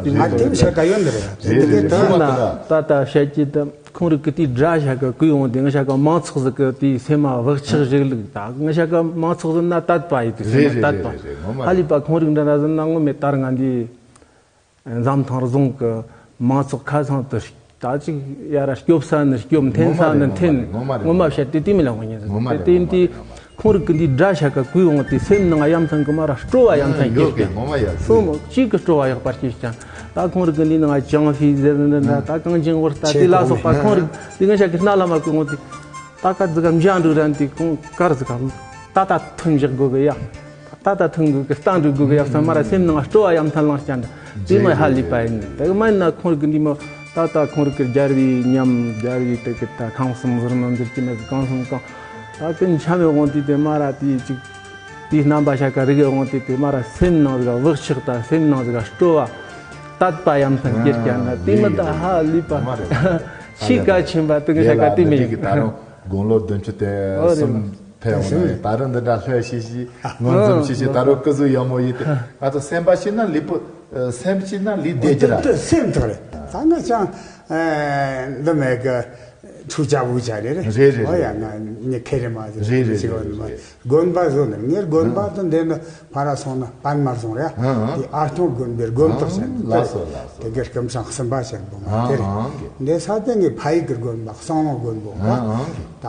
དེ་བཤད་ཀ་ཡོད་འདི་རེད། རེད་རེད་རེད། ད་ད་བཤད་ཀྱི་ད་ཁོང་རིགས་ཀྱི་དེའི་དགྲ་བཤད་ཀ་གུས་འོང་དེ་ང་བཤད་ཀ་མང་ཚོགས་ཟིག་གི་དེའི་སེམས་མ་བག་ཆགས་རིག་ལུགས་ད་ང་བཤད་ཀ་མང་ཚོགས་ཟིག་ན་དད་པ་ཡིན་དེ་སེམས་མ་དད་པ། ཧ་ལས་པ་ཁོང་རིགས་འདྲ་འདྲ་ཟིག་ན་ངོ་མེད་ལྟར་ང་འདི། འཛམ་ཐང་རྫོང་གི་མང་ཚོགས་ཁ་ཚང་དུ་ད་ཅིག་ཡ་ར་སྐྱོབ་ས་ནི་སྐྱོབ་འཐེན་ས་ནི་འཐེན། ངོ་མ་རེད་ངོ་མ་རེད། ངོ་མ་བཤད་དེ་དེ་མི་ལ་ངོ་ཉན་ཟིན་ངོ་མ་དེ་རེད་དེ་ངོ་མ་དེ་རེད་ངོ་མ་ཁོང་རིགས་ཀྱི་འདི་དགྲ་ཤ་ཀ་གུས་འོང་དེ་སེམས་ནང་ཡ་མཚན་གི་མ་ར་སྤྲོ་བ་ཡ་མཚན་ཡོད་སྐྱེས་ཀྱི་ཀྱང་ངོ་མ་ཡ་སོ་མོ་གཅིག་གི་སྤྲོ་བ་ཡག་པར་སྐྱེས་ཀྱང་ད་ཁོང་རིགས་ཀྱི་འདི་ནང་ཅང་ཧྥི་ཟེར་ནི་འདྲ་ད་གངས་ཅན་བར་ད་དེ་ལ་སོགས་པ་ཁོང་རིགས་འདི་ང་ཤ་གི་སྣ་ལ་མ་གུས་འོང་དེ་ད་ཀ་ཙི་ག་འཇང་འགྲུ་རན་དེ་ཁོང་ཀར་ཙི་ག་ད་ད་ཐུན་བཞག་དགོས་གི་ཡ། ད་ལྟ་ཐུན་དགོས་ཀྱི་སྟངས་འགྲིག་དགོས་ཀྱི་ཡག་ཚང་མ་ར་སེམས་ནང་སྤྲོ་བ་ཡ་མཚན་ལངས་ཀྱང་དེ་མ་ཧ་ལས་པ་ཡིན། དེ་མ་ཡིན་ན་ཁོང་རིགས་འདི་མོ་ད་ལྟ་ཁོང་རིགས་ཀྱི་རྒྱལ་བའི་ཉམས་རྒྱལ་བའི་དེ་གི་ད་ཁང་གསུམ་ཟུར་མི་འཛུལ་གྱི་མེད་གི་གང་གསུམ་གང་ད་ཀུན་འཆམ་ཡོད་དབང་དུས་དེ་མ་ར་དེའི་ཅིག་དེའི་རྣམ་པ་ཤ་ཀ་རིག་ཡོད་དབང་དུས་དེ་མ་ར་སེམས་ནང་ཟིག་བག་ཆགས་ད་སེམས་ནང་ཟིག་སྤྲོ་བ་དད་པ་ཡ་མཚན་སྐྱེས་ཀྱང་ན་དེ་མི་ད་ཧ་ལས་པ་ཤི་ཀ་ཆེན་པ་དེ་གི་ཤ་ཀ་དེ་མི་ཡིན། དགུང་ལོ་བདུན་ཅུ་དེ་གསུམ་ཕེབས་འོང་ནས་ད་རུང་འདི་འདྲ་ལྷོད་ཤེས་ཤེས་ངོ་འཛོམས་ཤེས་ཤེས་ད་རུང་སྐུ་གཟུགས་ཡག་མོ་ཡིན་ཏེ་ང་ཚོ་སེམས་པ་སྐྱིད་ན་ལུས་པོ་སེམས་སྐྱིད་ན་ལུས་བདེ་རྒྱུ་ར། སེམས་ཐག་རེད། ད་ང་ཅང་འདི་མེད་གི་ཁྲུ་ཅ་བུ་ཅ་རེད་རེད། རེད་རེད་ཨོ་ཡ་རེད། ང་ཉི་ཁེ་རེ་མ་ཟེར་རེད་རེད་ཅིག་རེད་ཨོ་ནི་མ་རེད། དགོན་པ་བཟོ་ནི་ངའི་དགོན་པ་དུ་འདི་ནི། ཕ་ར་སོང་ན་པན་མར་སོང་རེད། ཨ་ཨ། དེ་ཨ་སྐྱོང་དགོན་པའི་དགོན་ཐོག་ཟེར་ནས་ལགས་སོ་ལགས་སོ། དེ་གའི་སྐུ་མཆེད་གསུམ་པ་ཆེན་པོ་མ་ཨ་དེ་རེད། ཨ་གི། འདི་ས་དེ་ངའི་ཕ་ཡུལ་གྱི་དགོན་པ་གསང་སྔགས་དགོན་པོ་ཨ་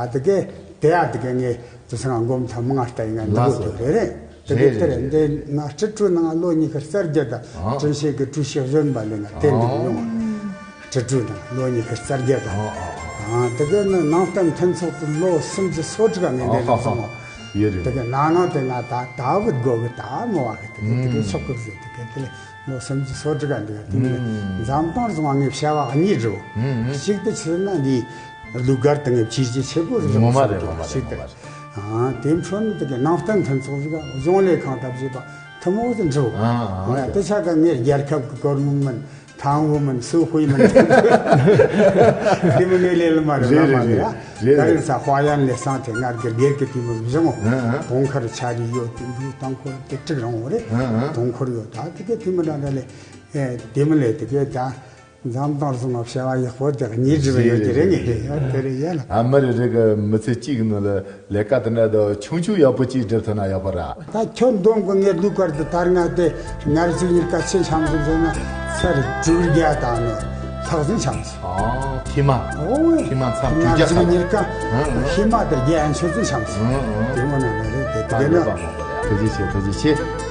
ཨ་གི། ད་དེ་གའི་དེ་ཡ་དེ་གའི་ངའི་དུ་སང་སྒོམ་ཐ་མ་ལྟ་ཡིན་ང་འདི་ལགས་སོ་ལགས་སོ། དེ་རེད། དེ་གའི་རེད་དེ་རེད་རེད། འདི་ང་སྤྲུལ་སྤྲུལ་ནང་ལོ་ཉི་ཤུ་རྩ་བརྒྱད་དང་ཨ་ཨ། སྤྲུལ་ཤེས་ཀྱི་སྤྲུལ་ཤེས་གཞོན་པ་ལས་ང་དེ་འདི་ཨ་ཡོང་། སྤྲུལ་སྤྲུལ་དང་ལོ་ཉི་ཤུ་རྩ་བརྒྱད་དང་། ཨ་ཨ་ཨ། དེ་ག་ནི་ནང་བསྟན་མཐུན་ཚོགས་དུ་ལོ་སུམ་ཅུ་སོ་དྲུག་ངས་འདིར་སོང་། ཡོད་རེད། དེ་ག་ནང་ནང་དེ་ང་ད་ད་བུད་དགོ་གི་ད་མོ་བ་གི་དེ་ག་དེ་ག་ཆོག་གི་ཟེར་དེ་ག་དེ་ལོ་སུམ་ཅུ་སོ་དྲུག་ག་འདི་ག་དེ་ནི་འཛམ་ཐང་རྫོང་ངས་བྱ་བ་གཉིས་འགྲོ། གཅིག་དེ་ཆི་ན་འདི་ལུག་སྒར་དེ་ངས་ཕྱི་རྒྱལ་ཆེ་པོ་ཟིག་ངོ་མ་རེད་ངོ་མ་རེད་ཞིག་དེ། ངོ་མ་རེད། དེ་འཕྲོ་ནི་དེ་ག་ནང་བསྟན་མཐུན་ཚོགས་ཟིག་གཞུང་ལས་ཁང་ཐབས་བྱེད་པ་ཐུ་མོ་དེ་འགྲོ། ཨ་ཨ། དེ་ཆ་ག་ངས་རྒྱལ་ཁབ་ཀྱི་སྐོར་མོ་མིན། ཐང་བོ་མིན་སུ་ཧུའི་མིན། དེ་མི་ངའི་ལས་ལ་མ་རེད་རེད་ལ་མ་རེད་རེད་ཡ། རེད་ད་རེད། རིང་ས་དཔལ་ཡན་ལས་སང་དེ་ངར་གི་སྒེར་གི་དེ་མི་བཟང་ངོ་ཨ་ཨ། གོང་ཁར་ཆ་རི་ཡོད་དེ་འབྲུ་དང་འཁོར་དེ་དྲུག་རང་བོ་རེད། ཨ་ཨ། གོང་འཁོར་ཡོད་ད་དེ་གི་དེ་མི་འདྲ་འདྲ་ལས་ཨེ་དེ་མི་ལས་དེ་གི་ད་འཛམ་ཐང་སོང་ང་བྱ་བ་ཡག་པོ་དེ་གཉིས་སྒྲིབ་ཡོད་ཀྱི་རེད་ངས་ཡ་དེ་རེད་ཡ་ལ། ཨ་མི་རེ་རེ་གི་མི་ཚེ་གཅིག་གི་ནང་ལ། ལས་ཀ་དེ་འདྲ་དང་ཆུང་ཆུང་ཡག་པོ་གཅིག་སྒྲུབ་ཐུབ་ན་ཡག་པོ་ར། ད་ཁྱོད་འདོམ་གི་ངས་ལུས་ཀར་དུ་དར་ང་དེ་ངར་གཅིག་ཉིས་ཀ་ཆེ་འཆམ་ཟིན་ཟིན་ན་ཚར་དྲུག་བརྒྱ་དང་ནི་ལྷག་ཟིན་འཆམ་ཟིན། ཨ་ཐི་མ། ཨོ་ཐི་མ་མཚམས་དྲུག་ངར་བརྒྱ་གཅིག་ཁ་ཉིས་ཀ་ཧི་མ་དེ་རྒྱ་ཡན་ཆོད་ཟིན་འཆམ་ཟིན། དེ་མོ་ན་ན་རེ་དེ་དེ་ན། ཐུགས་རྗེ་ཆེ་ཐུགས་རྗེ་ཆེ།